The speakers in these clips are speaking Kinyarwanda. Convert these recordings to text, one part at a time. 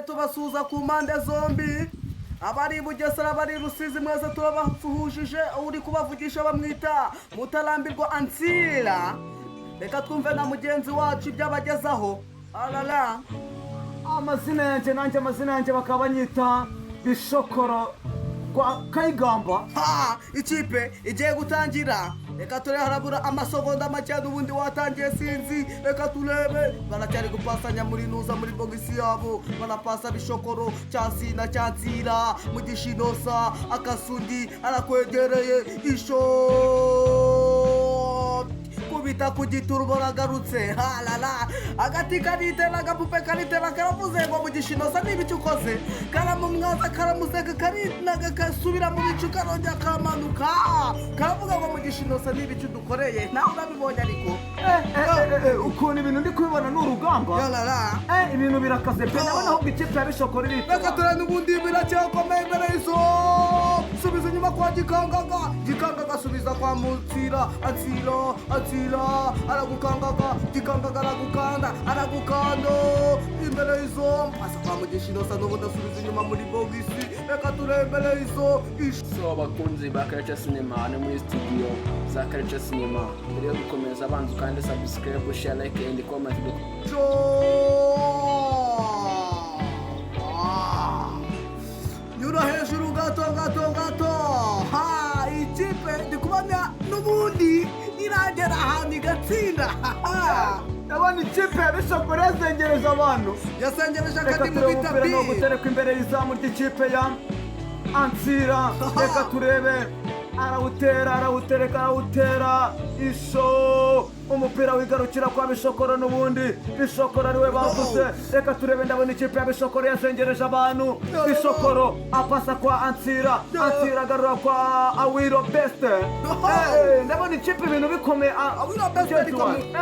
Tubasuhuza ku mpande zombi, abari i Bugesera, abari i Rusizi, mwese turabasuhujije. Uri kubavugisha bamwita Mutarambirwa Ansira. Reka twumve na mugenzi wacu ibyo abagezaho. Arara. Amazina yanjye, nanjye amazina yanjye bakaba banyita Bishokoro kwa Kayigamba. Ha, ikipe igiye gutangira. Reka turebe, harabura amasegonda make, n'ubundi watangiye, sinzi. Reka turebe, baracyari gupasanya muri nuza, muri bogisi yabo barapasa. Bishokoro cyasina cyansira Mugishinosa akasundi arakwegereye, isho kubita ku gituru, baragarutse. Halala, agati karitera, agapupe karitera, karavuze ngo: "Mugishinosa, niba icyo ukoze." Karamumwaza, karamuseka, karinaga, kasubira mu bicu, karongera karamanuka, karavuga ngo: "Mugishinosa, niba icyo udukoreye." Nawe urabibonye ariko. Ukuntu ibintu ndi kubibona ni urugamba. Yalala. Ibintu birakaze pe, ndabona ahubwo ikipe ya Bishokoro Reka iritora. turebe, n'ubundi biracyakomeye imbere y'izo. Subiza inyuma kwa Gikangaga, Gikangaga asubiza kwa Mutsira, Ansira, Ansira aragukangaga, Gikangaga aragukanda, aragukanda imbere y'izo, asa kwa Mugishinosa, n'ubundi asubiza inyuma muri bogisi. Reka turebe imbere y'izo. So abakunzi ba Culture Cinema, hano muri studio za Culture Cinema, mbere yo gukomeza abanza ukande subscribe, share, like and comment. Isho nyura hejuru gato gato gato. Ha, ikipe ndi kubona n'ubundi iragera ahantu igatsinda. Ndabona ikipe ya Bishokoro yazengereje abantu. Yasengereje Reka akadimu turebe, bita umupira ni bi ugutereka imbere y'izamu ry'ikipe ya Ansira. Reka turebe, arawutera, arawutereka, arawutera isho, umupira wigarukira kwa Bishokoro, n'ubundi Bishokoro ariwe bavuze. Reka turebe, ndabona ikipe ya Bishokoro yazengereje abantu. Bishokoro apasa kwa Ansira, Ansira agarura kwa Awiro Beste. Ndabona ikipe ibintu bikomeye, ah, Awiro Beste ariko ibintu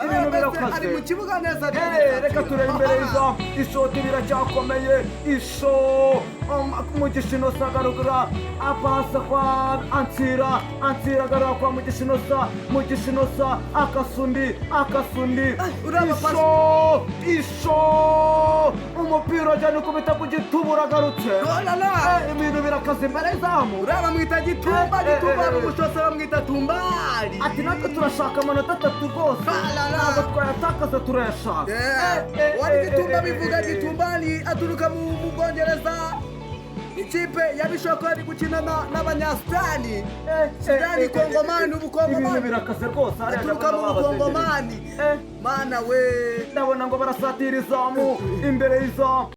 Awiro Beste ari birakaze. mu kibuga neza, ari Reka turebe imbere y'izamu, ishoti biracyakomeye, isho Mugisha Inosa agarura, apasa kwa Ansira, Ansira agarura kwa Mugisha Inosa, Mugisha Inosa akasundi, akasundi. Uraba. Isho, isho, umupira ujyana ukubita ku gituba, uragarutse. Oh la la. Ibintu birakaze imbere y'izamu. Uriya bamwita Gitumba. Gitumba ari umushose, bamwita Tumbari. Ati: "Natwe turashaka amanota 3 rwose, La la. ntabwo twayatakaza, turayashaka." Wari Gitumba, bivuga Gitumbani, aturuka mu Bwongereza. Ikipe ya Bishoko ari gukina n'Abanyasudani, Sudani, Kongomani, Ubukongomani. Ibintu birakaze rwose hariya, Aturuka mu ndabona babazengereje. Bukongomani. Mana we. Ndabona ngo barasatira izamu, imbere y'izamu.